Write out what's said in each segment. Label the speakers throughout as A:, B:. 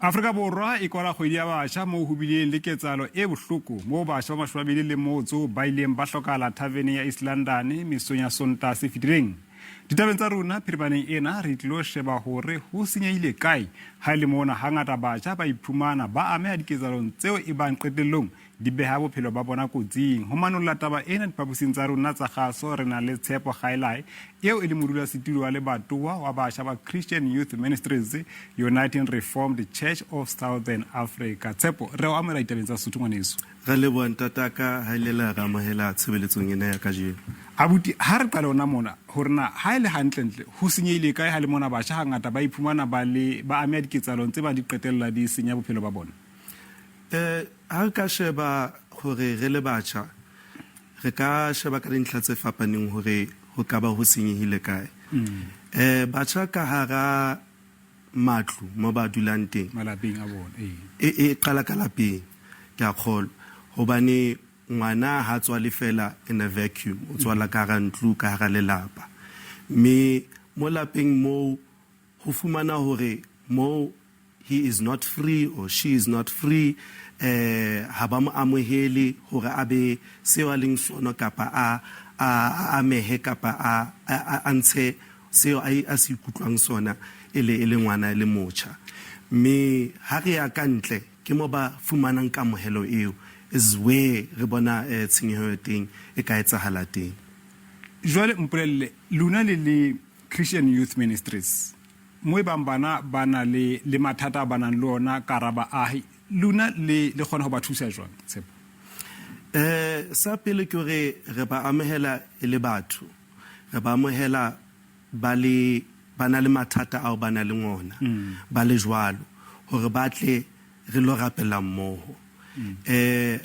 A: Afrika Borwa e kwala kgwedi ya batjha moo ho bileng le ketsahalo e bohloko moo batjha ba 28 ba ileng ba hlokahala thaveneng ya East London mesong ya Sontaha se fetileng. Ditabeng tsa rona phirimaneng ena re tlilo sheba hore ho senyehile kae ha e le mona hangata batjha ba iphumana ba ameha diketsahalong tseo e bang qetellong di beha bophelo ba bona kotsing. Ho manolla taba ena diphaposing tsa rona tsa kgaso re na le Tshepo Kgaelae eo e le modulasetulo wa lebatowa wa batjha ba Christian Youth Ministries Uniting Reformed Church of Southern Africa. Tshepo, re o amohela ditabeng tsa Sesotho ngwaneso.
B: Re leboha ntataka ha ile la re amohela tshebeletsong ena ya kajeno.
A: Abuti, ha re qale ona mona hore na ha e le hantlentle ho senyehile kae ha le mona batjha hangata ba iphumana ba le ba ameha diketsahalong tse ba di qetella di senya bophelo ba bona.
B: Ha re ka sheba hore re le batjha, re ka sheba ka dintlha tse fapaneng hore ho ka ba ho senyehile kae. Batjha ka hara matlo mo ba dulang teng,
A: malapeng a bona,
B: ee. E qala ka lapeng, ke a kgolwa, hobane ngwana ha tswale fela in a vacuum, o tswala ka hara ntlo, ka hara lelapa. Mme mo lapeng moo ho fumana hore moo he is not free or she is not free, ha ba mo amohele hore a be seo a leng sona kapa a a amehe kapa a a ntshe seo a se ikutlwang sona e le e le ngwana e le motjha. Mme ha re ya ka ntle ke mo ba fumanang kamohelo eo, is where re bona tshenyeho teng e ka etsahala teng.
A: Jwale mpolelle, lona le le Christian Youth Ministries, mo e bang bana ba na le le mathata a ba nang le ona ka hara baahi, lona le le kgona ho ba thusa jwang? Tshepo.
B: Sa pele ke hore re ba amohela e le batho, re ba amohela ba le ba na le mathata ao ba na leng ona, ba le jwalo, hore ba tle re lo rapela mmoho.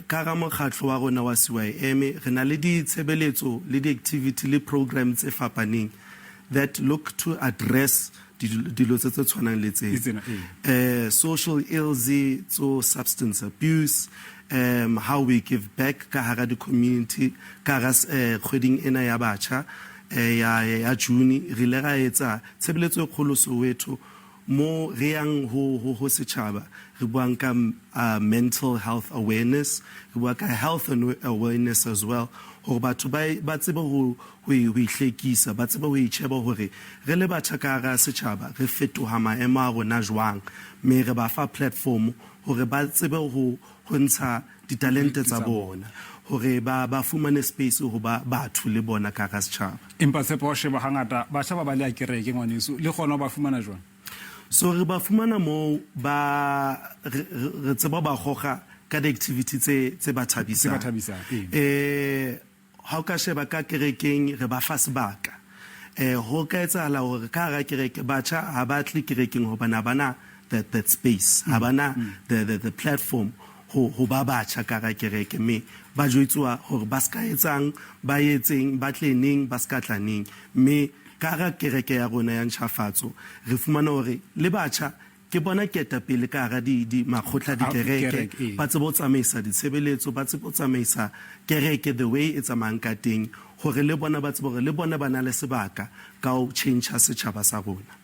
B: Ka hara mokgatlo wa rona wa CYM re na le ditshebeletso le di-activity le program tse fapaneng that look to address dilo tse tse tshwanang le tse. Social ills tso substance abuse, how we give back ka hara di-community, ka hara kgweding ena ya batjha ya June re ile ra etsa tshebeletso e kgolo Soweto mo re yang ho ho ho setjhaba, re buang ka mental health awareness, re bua ka health awareness as well, hore batho ba ba tsebe ho ho ihlekisa, ba tsebe ho itjheba hore re le batjha ka hara setjhaba re fetoha maemo a rona jwang, mme re ba fa platform hore ba tsebe ho ho ntsha ditalente tsa bona, hore ba ba fumane space ho ba batho le bona ka hara setjhaba.
A: Empa Tshepo, wa sheba hangata batjha ba baleha kereke ngwaneso, le kgona ho ba fumana jwang?
B: So re ba fumana moo ba re tseba ba goga ka di-activity tse tse ba thabisang.
A: Tse ba thabisang, ee.
B: Ha o ka sheba ka kerekeng re ba fa sebaka. Ho ka etsahala hore ka hara kereke batjha ha ba tle kerekeng hobane ha bana that space, ha bana the platform ho ba batjha ka hara kereke, mme ba jwetsuwa hore ba ska etsang, ba etseng, ba tle neng, ba ska tla neng. Mme ka hara kereke ya rona ya ntjhafatso re fumana hore le batjha ke bona ketapele ka hara di, di makgotla dikereke, ba tsebe ho tsamaisa ditshebeletso, ba tsebe ho tsamaisa kereke the way e tsamayang ka teng, hore le bona ba tsebe hore le bona ba na le sebaka ka ho tjhentjha setjhaba sa rona.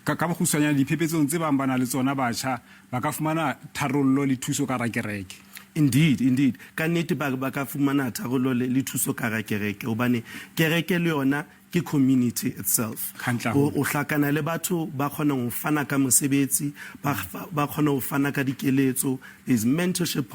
A: Ka, ka bokgutshwanyane, diphephetsong tse bang ba na le tsona batjha ba ka fumana tharollo le thuso ka hara kereke.
B: Indeed, indeed. Ka nnete ba, ba ka fumana tharollo le, le thuso ka hara kereke, hobane kereke le yona ke community itself.
A: Hantle haholo.
B: O hlakana le batho ba kgonang ho fana ka mosebetsi, ba ba kgona ho fana ka dikeletso. There's mentorship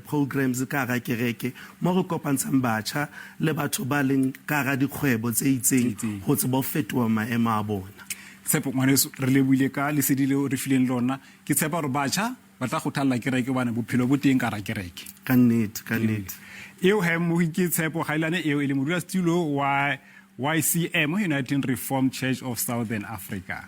B: programs ka hara kereke mo re kopantshang batjha le batho ba leng ka hara dikgwebo tse itseng ho tseba ho fetoha maemo a bona.
A: Tshepo ngwaneso, re lebohile ka lesedi leo re fileng lona. Ke tshepa hore batjha ba tla kgothalla kereke hobane bophelo bo teng ka hara kereke.
B: Ka nnete, ka nnete.
A: Eo he mmohi ke Tshepo Gailane eo e le modulasetulo wa YCM, United Reformed Church of Southern Africa.